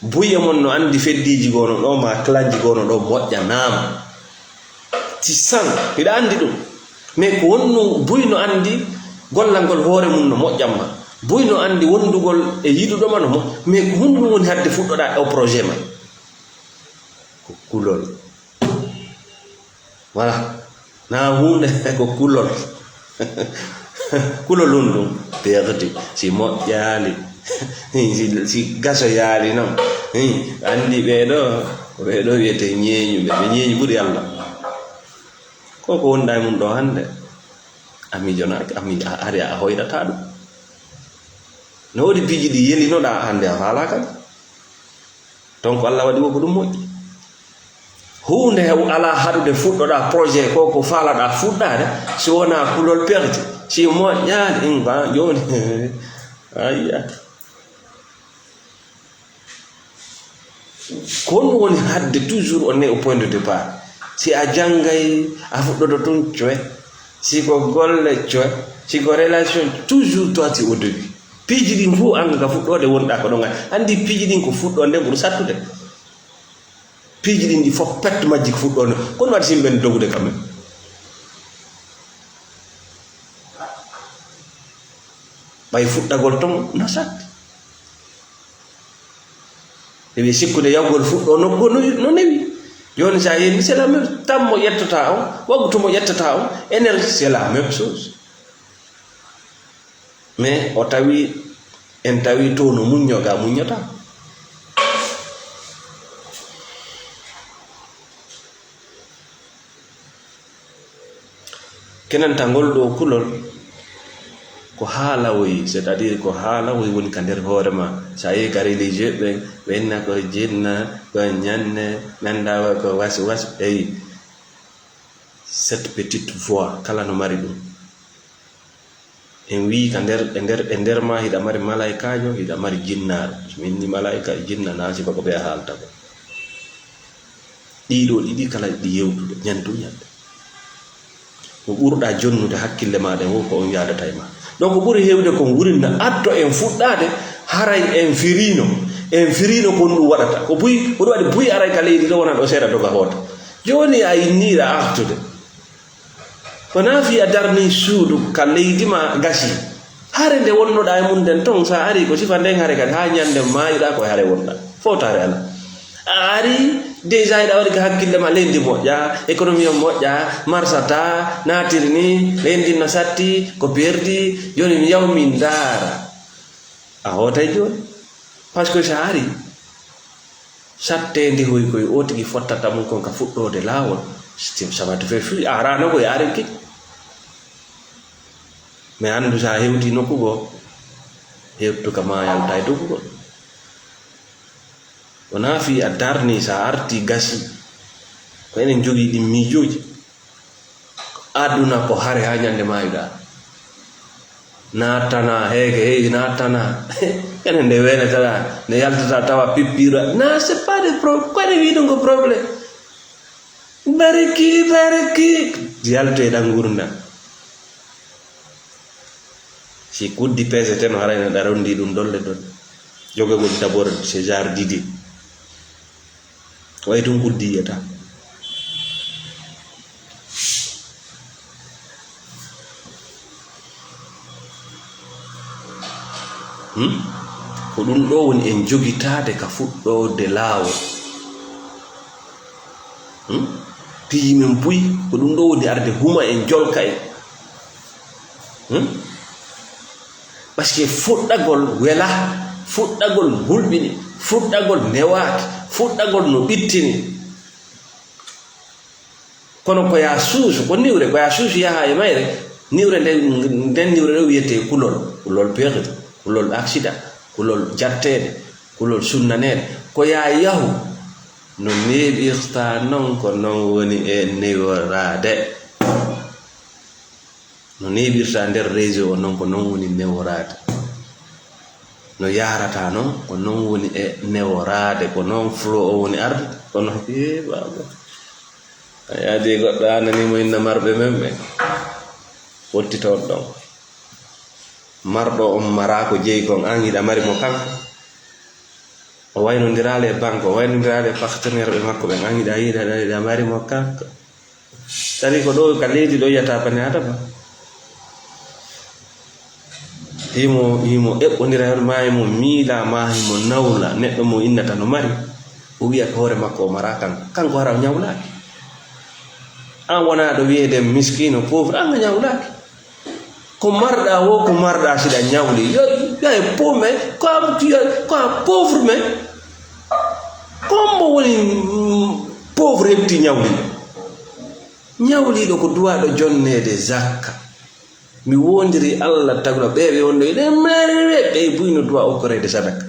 Buy e mon no anndi feddiiji goo no ɗo, ma clanji goo no ɗo moƴƴanaama. Ci san, hiɗa anndi ɗum. Mais ko honɗum, buy no anndi gollangol hoore mum no moƴƴan ma. Buy no anndi wondugol e yiɗuɗo ma no moƴ-, mais ko honɗum woni hadde fuɗɗoɗaa o projet ma? Ko kulol. Voilà. Na huunde ko kulol. Kulol ɗum ɗum. Perdi. Si moƴƴaali. Si, si gasoyaali noon. Hi, anndi ɓee ɗo, ko ɓee ɗo wiyetee ñeeñuɓe. Ɓe ñeeñi ɓuri Allah. Ko ko wonda e mum ɗo hannde. A miijonaaki, a mii-, a ari a hoyɗataa ɗum. No woodi piiji ɗi yelinoɗaa hannde a faalaaka ɗi. Donc, Allah waɗi wo ko ɗum moƴƴi. Huunde hew alaa haɗude fuɗɗoɗaa projet ko, ko faalaɗaa fuɗɗaade, si wonaa kulol perti. Si moƴƴaani, in ba jooni. Ayya. Ko honɗum woni hadde toujours on est au point de départ? Si a janngay, a fuɗɗoto tun coe. Si ko golle coe. Si ko relation, toujours toi tu es au début. Piiji ɗin fof, an ka fuɗɗoode wonɗaa ko ɗon. Anndi piiji ɗin ko fuɗɗoode ɓuri sattude. Piiji ɗin ɗi fof, perte majji ko fuɗɗoode. Kono waɗi si yimɓe dogude quand même. Ɓay fuɗɗagol ton no satti. Eɓe sikkude yawgol fuɗɗo nokku no, no newi. Jooni sa yehi, c'est la même, tammo ƴettata on, waggu tomo ƴettata on, énergie, c'est la même chose. Mais o tawi, en tawi to no muñño ga muññata. Kenantangol ɗo kulol ko haalawoy, c'est-à-dire ko haalawoy woni ka nder hoore ma. Sa yehi ka religieux ɓe, ɓe inna ko jinna, ko ñanne, mi annda ko wasi wasi, eyi. Cette petite voix, kala no mari ɗum. En wii ka nder, e nder, e nder ma hiɗa mari malaykaajo, hiɗa mari jinnaaɗo. So mi inni malaayka e jinna, na sifa ko ɓe a haalta ko. Ɗiɗo ɗiɗi kala ɗi yewtude, ñande dow ñande. Ko ɓurɗa jonnude hakkille ma ɗen wo ko on yaadata e ma. Donc ko ɓuri heewde kon wurin na addo en fuɗɗaade, haray en firino, en firino kon ɗum waɗata. Ko buy, ko ɗum waɗi buy aray ka leydi ɗo wona ɗo seeɗa doga hoota. Jooni a inniira artude. Wonaa fii a darnii suudu ka leydi ma gasi. Hare nde wonnoɗaa e mum nden ton, so a arii ko sifa nden hare kadi, haa ñande maayuɗaa ko e hare wonɗaa. Fowtaare alaa. A arii, déjà hiɗa waɗi ka hakkille ma, leydi moƴƴa, économie on moƴƴa, marsataa, naatiri nii, leydi no satti, ko perdi, jooni mi yaw min ndaara. A hootay jooni. Parce que so a arii, Satteendi hoy koy o tigi fottata mum kon ka fuɗɗoode laawol. Ça va te faire fuir. A araano koy, a arenki. Mais anndu, so a hewtii nokku goo, hewtu ka maa yalta e dow goo. Wonaa fii a darnii, so a artii gasi. Ko enen njogii ɗin miijooji. Aduna ko hare haa ñande maayuɗaa. Naattanaa, heege, heege, naattanaa. Enen nde weenetaɗaa, nde yaltataa tawa pippiiɗo. Non, c'est pas de problème. Ko enen wii ɗum ko problème. Barki, barki. Yaltee ɗan ngurndan. Si kuddi pesete no, haray no ɗa rondi ɗum dolle dolle. Jogagol d'abord ce genre d'idée. Ko way tun kuddi yiyata. Hmm? Ko ɗum ɗoo woni en jogitaade ka fuɗɗoode laawol. Hmm? Piiji men buy, ko ɗum ɗoo woni arde huma en, jolka en. Hmm? Parce que fuɗɗagol wela, fuɗɗagol hulɓini, fuɗɗagol newaaki, fuɗɗagol no ɓittini. Kono ko yaa suusu, ko niwre, ko yaa suusu yaha e mayre, niwre nde, nden niwre ɗo wiyetee kulol, kulol perte, kulol accident, kulol jatteede, kulol sunnaneede. Ko yaa yahu, no neeɓirta non, ko non woni e neworaade. No neeɓirta nder réseau o non, ko non woni neworaade. No yahrata non, ko non woni e neworaade. Ko non flow o woni arde, kono, ee, baaba. A yaadi e goɗɗo, a nanii mo inna marɓe men ɓen. Wottitoon ɗon. Marɗo on maraa ko jeyi kon, an hiɗa mari mo kanko. O waynondiraali e banque, o waynondiraali e partenaire ɓe makko ɓen, an hiɗa, hiɗa, hiɗa mari mo kanko. Tawi ko ɗo ka leydi ɗo yiyata bani Adama. Himo, himo eɓɓondira e hoore maa, himo miila maa, himo nawla neɗɗo mo innata no mari. O wiya ko hoore makko o maraa kanko. Kanko hara o ñawlaaki. An wonaa ɗo wiyeede miskiino, pauvre, an a ñawlaaki. Ko marɗaa woo, ko marɗaa, si ɗa ñawli, yo, yo e pauvre, mais ko a, ko a pauvre, mais ko hombo woni, mm, pauvre heɓti ñawliiɗo? Ñawliiɗo ko duwaaɗo jonneede zakka. Mi wondiri Allah tagla ɓe, ɓe wonno eɗen mari ɓe, ɓe buy no duwa okkoreede sadaka.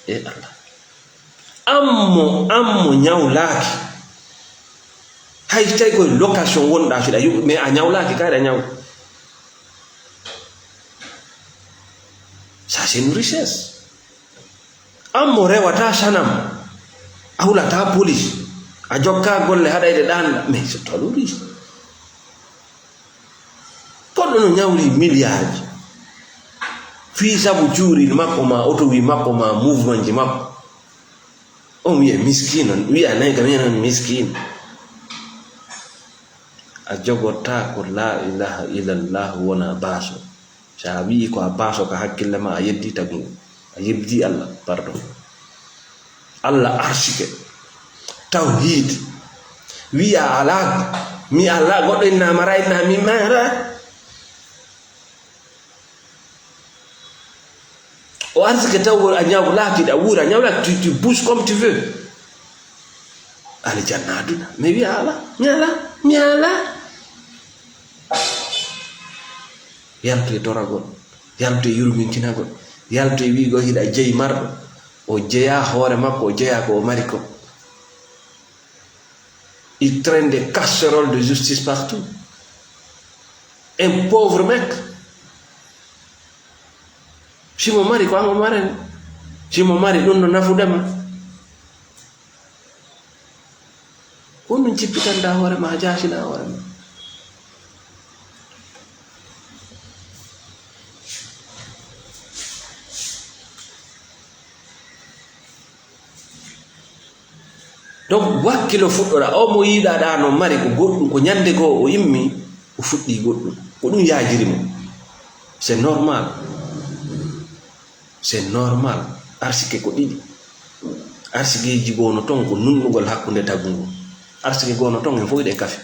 E Allah. Ammo, ammo ñawlaaki. Hay tawi koye location wonɗaa, fiɗa yuɓɓi, mais a ñawlaaki, kay a ñaw. Ça, c'est une richesse. Ammo rewata sanam, a hulataa police, a jokkaa golle haɗayɗe ɗaan, mais c'est toi le riche. Goɗɗo no ñawri miliyaaji. Fii sabu juuɗe makko maa, oto wi makko maa, mouvement ji makko. On wiye miskiino, wiya nay kam enen miskiino. A jogotaako laa ilaaha illallah wona baaso. So a wi'i ko a baaso ka hakkille ma, a yeddi tagu ngu. A yebdi Allah, pardon. Allah arsike. Tawhiid. Wi'a alaa, mi alaa, goɗɗo inna mara, inna mi mara. O arsike taw a ñawlaaki, a wuura, a ñawlaaki, tu, tu bouges comme tu veux. Aljanna aduna. Mi wi'a alaa, mi alaa, mi alaa. Yaltu e doragol, yaltu e yurminkinagol, yaltu e wi'go hiɗa jeyi marɗo. O jeyaa hoore makko, o jeyaa ko o mari ko. Il traîne des casseroles de justice partout. Un pauvre mec. Si mo mari ko an o marani. Si mo mari ɗum no nafude ma. Ko ɗum cippitanɗaa hoore ma, a jaasina hoore ma. Donc, wakkilo fuɗɗora, o mo yiɗaɗaa no mari ko goɗɗum, ko ñande goo o immi, o fuɗɗi goɗɗum. Ko ɗum yaajiri mo. C'est normal. C'est normal. Arsike ko ɗiɗi. Arsikeeji goo no ton ko nunɗugol hakkunde tagu ngu. Arsike goo no ton en fof hiɗen kafi.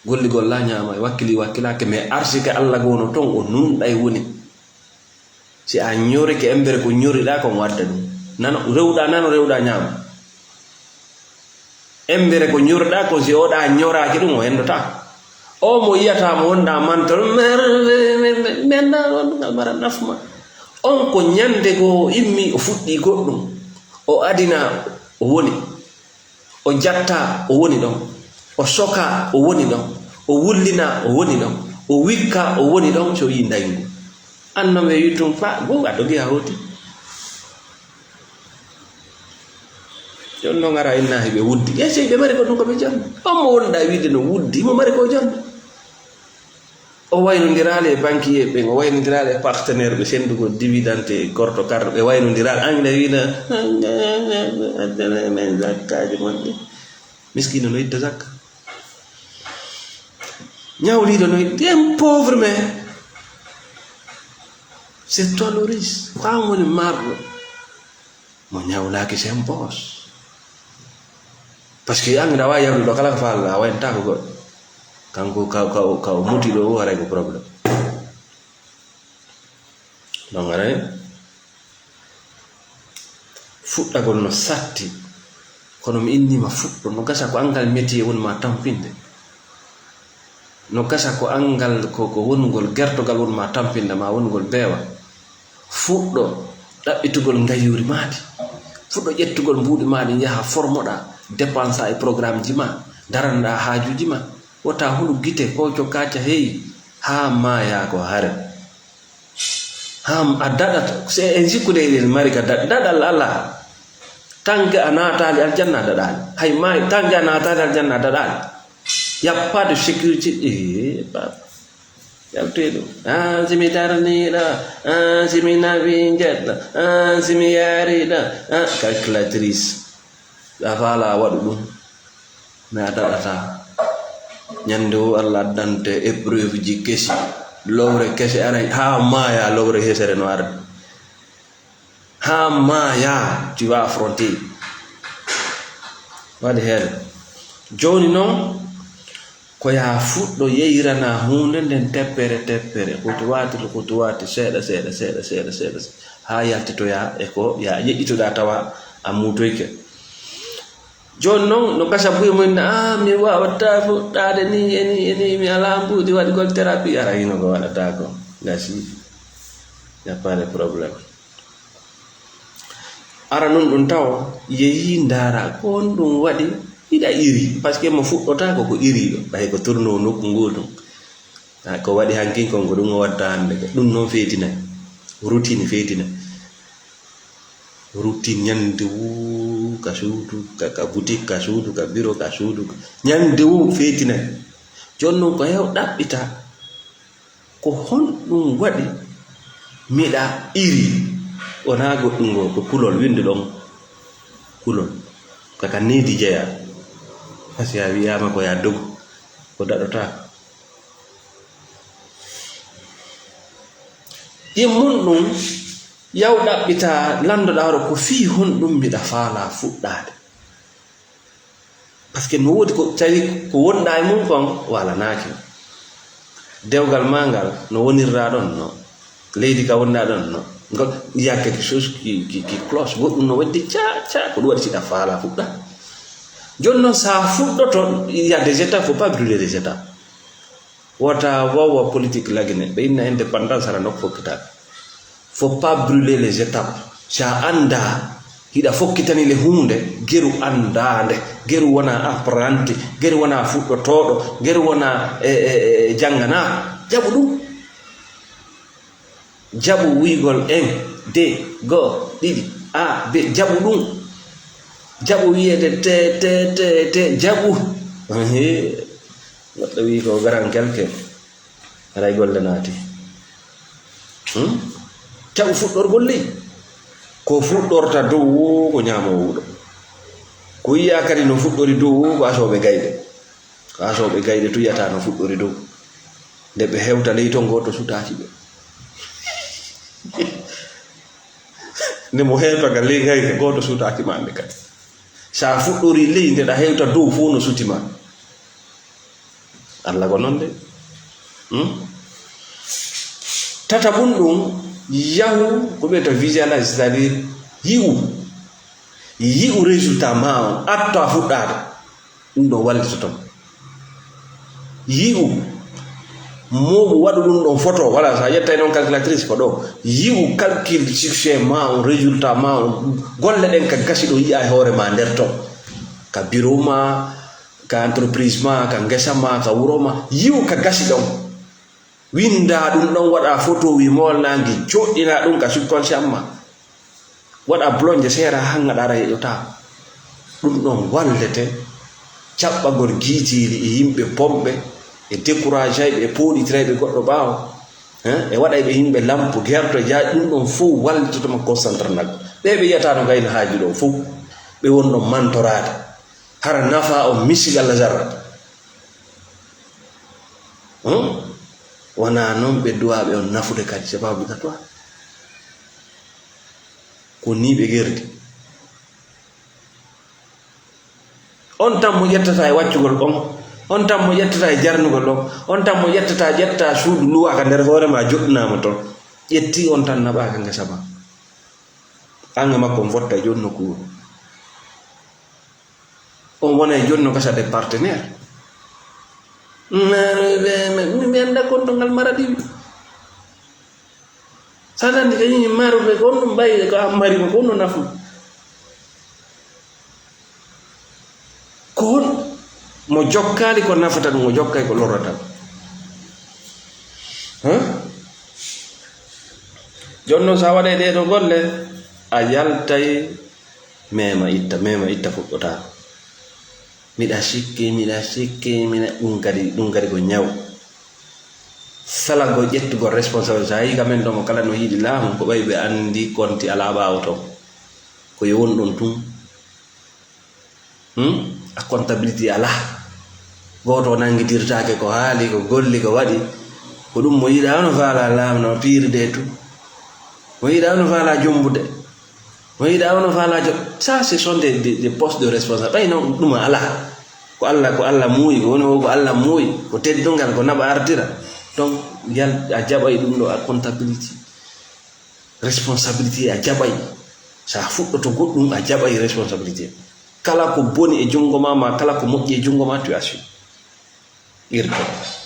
Golligol la ñaama e wakkili wakkilaake, mais arsike Alla goo no ton o nunɗay woni. Si a ñorike embere ko ñoriɗaa kon wadda ɗum. Nano rewɗaa, nano rewɗaa ñaama. Embere ko ñoriɗaa kon si oɗa ñoraaki ɗum o hendotaa. O mo yiyata mo wonɗa mantor, men, men, men, men, na ɗon ngal mara nafma. On ko ñande goo o immi, o fuɗɗi goɗɗum. O adina, o woni. O jatta, o woni ɗon. O soka, o woni ɗon. O wullina, o woni ɗon. O wikka, o woni ɗon, so yi ndayngu. An non ɓe wi tun, pa, goo a dogi a hooti. Jon non ara inna hiɓe wuddi. Ey, sey ɓe mari ko ɗum ko ɓe jonni. On mo wonɗa wiide no wuddi, mo mari ko jonni. O waynondiraali e banquier ɓen, o waynondiraali e partenaire ɓe sendugol dividende e korto karɗo, ɓe waynondiraali. Anglais wiina, "Men zakkaaji mon ɗi." Miskiino no itta zakka. Ñawliiɗo no itta. Un pauvre, mais c'est toi le riche. Ko an woni marɗo. Mo ñawlaaki sen poos. Parce que an ina waawi yawde ɗo kala ko faalɗaa, a wayntaako goɗɗo. Kanko ka, ka, ka o muti ɗo, haray ko problème. Donc, haray fuɗɗagol no satti, kono mi innii ma fuɗɗo, no gasa ko anngal métier woni ma tampinde. No gasa ko anngal, ko, ko wonugol gertogal woni ma tampinde, ma wonugol beewa. Fuɗɗo ɗaɓɓitugol ngayuuri maaɗi. Fuɗɗo ƴettugol mbuuɗi maaɗi, yaha formoɗaa, dépensa e programmeji ma, daranɗaa haajuuji ma. Wota hulu gite ko cokkaca heyi, haa maayaa ko hare. Haa a daɗata. Se en sikkude eɗen mari ka daɗ-, daɗal alaa. Tanke a naataali aljanna a daɗaali. Hay maay, tanke a naataali aljanna a daɗaali. Y a pas de sécurité. Eh, papa. Yaltoy ɗum. Ah, si mi darniiɗo. Ah, si mi nawi njeɗɗo. Ah, si mi yaariɗo. Ah, calculatrice. A faala a waɗu ɗum. Mais a daɗata. Ñande wo Allah addante épreuve ji kesi. Lowre kese aray. Haa maaya lowre hesere no arde. Haa maaya, tu vas affronter. Waɗi heen. Jooni noon, ko yaa fuɗɗo yeyrana huunde nden teppere, teppere, hutuwaati, hutuwaati, seeɗa, seeɗa, seeɗa, seeɗa, seeɗa, haa yaltitoyaa e ko yaa ƴeƴƴitoɗaa tawa a muutoyke. Jooni noon, no gasa buy mum, "Ah, mi waawataa fuɗɗaade ni, e ni, e ni, mi alaa mbuuɗi waɗgol thérapie." Ara hino ko waɗataa ko. Gasi. Y a pas de problème. Ara nun ɗum taw, yehi ndaara, ko honɗum waɗi? Hiɗa iri, parce que mo fuɗɗotaako ko iriiɗo, ɓay ko tournoo nokku ngoo ɗum. Ah, ko waɗi hankin kon, ko ɗum o watta hannde ko. Ɗum noon feetinay. Routine feetinay. Routine ñande wuu ka suudu, ka, ka boutique, ka suudu, ka bureau, ka suudu. Ñande wuu feetinay. Jooni noon ko heew ɗaɓɓita. Ko honɗum waɗi miɗa iri? Wonaa goɗɗum ngoo, ko kulol, winndu ɗon kulol. Ko ka needi jeyaa. Parce que a wiyaama ko yaa dogu, ko daɗotaako. Ɗimmun ɗum, yaw ɗaɓɓita, lanndoɗaa hoore ko fii honɗum miɗa faalaa fuɗɗaade. Parce que no woodi ko tawi ko wonɗaa e mum kon walanaaki. Dewgal maa ngal no wonirɗaa ɗon no. Leydi ka wonɗaa ɗon no. Ngol, il y a quelque chose qui, qui, qui cloche. Goɗɗum no waɗde ca, ca, ko ɗum waɗi siɗa faalaa fuɗɗa. Jooni noon, so a fuɗɗoto, il y a des étapes, faut pas brûler les étapes. Wota wawa politique lagine, ɓe inna indépendance hara nokku fokkitaaka. Faut pas brûler les étapes. Si a anndaa, hiɗa fokkitani le huunde, geru anndaande, geru wona apprenti, geru wona fuɗɗotooɗo, geru wona e, e, e, jannganaa, jaɓu ɗum. Jaɓu wiygol un, deux, goo, ɗiɗi, A, B, jaɓu ɗum. Jaɓu wiyeede te, te, te, te, jaɓu. Ehe. Goɗɗo wii ko garan kelke. Haray golle naati. Hmm? Taw fuɗɗorgol ley. Ko fuɗɗorta dow woo ko ñaamo wuuɗo. Ko yiya kadi no fuɗɗori dow woo ko asooɓe gayɗe. Ko asooɓe gayɗe tuyata no fuɗɗori dow. Nde ɓe hewta ley ton gooto sutaaki ɓe. Nde mo hewta ga ley gayɗe gooto sutaaki ma nde kadi. Sa fuɗɗori ley nde ɗa hewta dow fof no suti ma. Allah ko noon de. Hmm? Tata bun ɗum, yahu ko ɓe to visualize, c'est-à-dire yi'u. Yi'u résultat ma on, atto a fuɗɗaade. Ɗum ɗo wallitoto ma. Yi'u mooɓu waɗu ɗum ɗon photo, wala so a ƴettay noon calculatrice ko ɗo. Yi'u calcul succès ma on, résultat ma on, golle ɗen ka gasi ɗo yi'a e hoore ma nder ton. Ka bureau ma, ka entreprise ma, ka ngesa ma, ka wuro ma, yi'u ka gasi ɗon. Winda ɗum ɗon, waɗa photo wi molnaangi, joɗɗina ɗum ka subconscient ma. Waɗa blonde seera haa ngaɗa ara yeƴotaa. Ɗum ɗon wallete caɓɓagol giitiili e yimɓe bonɓe, e découragayɓe, e pooɗitirayɓe goɗɗo ɓaawo, hein, e waɗayɓe yimɓe lampu, gerto, e jaaƴ, ɗum ɗon fow wallitoto ma concentre naggo. Ɓe ɓe yiyata no gayno haaju ɗo fow, ɓe wonno mantoraade. Hara nafa on misigal la zarra. Hmm? Wonaa noon ɓe duwaaɓe on nafude kadi, c'est pas obligatoire. Ko nii ɓe gerdi. On tan mo ƴettata e waccugol on, on tan mo ƴettata e jarnugol on, on tan mo ƴettata, ƴetta suudu luwaa ka nder hoore ma, joɗɗinaa mo ton. Ƴetti on tan naɓaa ka ngesa ma. An e makko on fotta e jooni nokku wuro. On wona e jooni no gasa de partenaire. Mi, mi, mi, mi annda kon to ngal maradi. Saɗa anndi kañum maarude ko on ɗum ɓay ko an mari mo, ko on no nafu. Ko on mo jokkaali ko nafata ɗum, o jokkay ko lorrata ɗum. Huh? Jooni noon, so a waɗay ɗee ɗoo golle, a yaltay mema itta, mema itta fuɗɗotaako. Miɗa sikki, miɗa sikki, miɗa, ɗum kadi, ɗum kadi ko ñaw. Salagol ƴettugol responsabilité. A yii ka men ɗo mo kala no yiɗi laamu, ko ɓay ɓe anndi konti alaa ɓaawo toon. Ko yo won ɗon tun. Hmm? A comptabilité alaa. Gooto o nanngitirtaake ko haali, ko golli, ko waɗi. Ko ɗum mo yiɗaa no faala laamu no piirde tun. Mo yiɗaa no faala jombude. Mo yiɗaa ono faalaajo. Ça, ce sont des, des, des postes de responsable. Ɓay noon ɗum alaa. Ko Allah, ko Allah muuyi, ko woni o ko Allah muuyi. Ko teddungal, ko naɓa artira. Donc, yal, a jaɓay ɗum ɗo, a comptabilité. Responsabilité, a jaɓay. So a fuɗɗoto goɗɗum, a jaɓay responsabilité. Kala ko boni e junngo ma, ma kala ko moƴƴi e junngo ma, tu as su. Irto.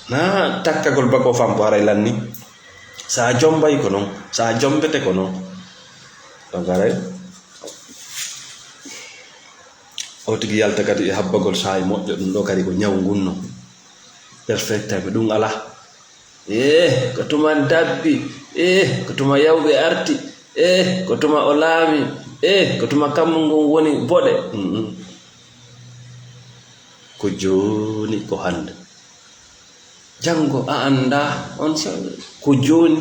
Na takkagol bako fampo haray lanni. Sa jombay ko non. Sa jombete ko non. Donc haray. O tigi yalta kadi e habbagol saa'i moƴƴo, ɗum ɗo kadi ko ñaw ngun non. Perfecta ko ɗum ala. Eh, ko tuma dabbi. Eh, ko tuma yawɓe arti. Eh, ko tuma o laami. Eh, ko tuma kammu ngun woni boɗe. Mm, mm. Ko jooni, ko hannde. Janngo a anndaa, on sa-, ko jooni.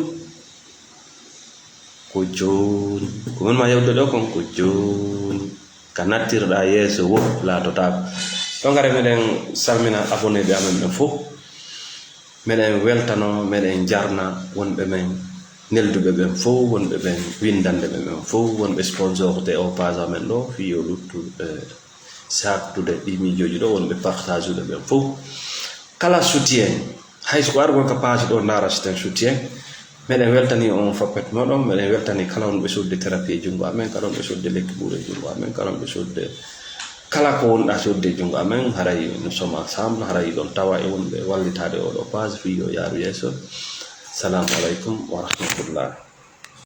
Ko jooni. Ko woni ma yewde ɗo kon, ko jooni. Ka nattirɗaa yeeso wo laatotaako. Donc, hare meɗen salmina abonné ɓe amen ɓen fof. Meɗen weltano, meɗen jarna wonɓe men nelduɓe ɓen fof, wonɓe ɓen winndande ɓe ɓen fof, wonɓe sponsorde o page amen ɗo, fii yo luttu, eh, saaktude ɗi miijooji ɗo, wonɓe partageɗe ɓen fof. Kala soutien, hay so ko argol ka page ɗo ndaara soutien, soutien, meɗen weltani on fappet moɗon, meɗen weltani kala wonɓe sodde thérapie e junngo amen, kala wonɓe sodde lekki ɓuure e junngo amen, kala wonɓe sodde kala ko wonɗa sodde e junngo amen, haray nous sommes ensemble, haray ɗon tawa e wonɓe wallitaade oɗo page fii yo yaaru yeeso. Salaamu aleykum wa rahmatullah.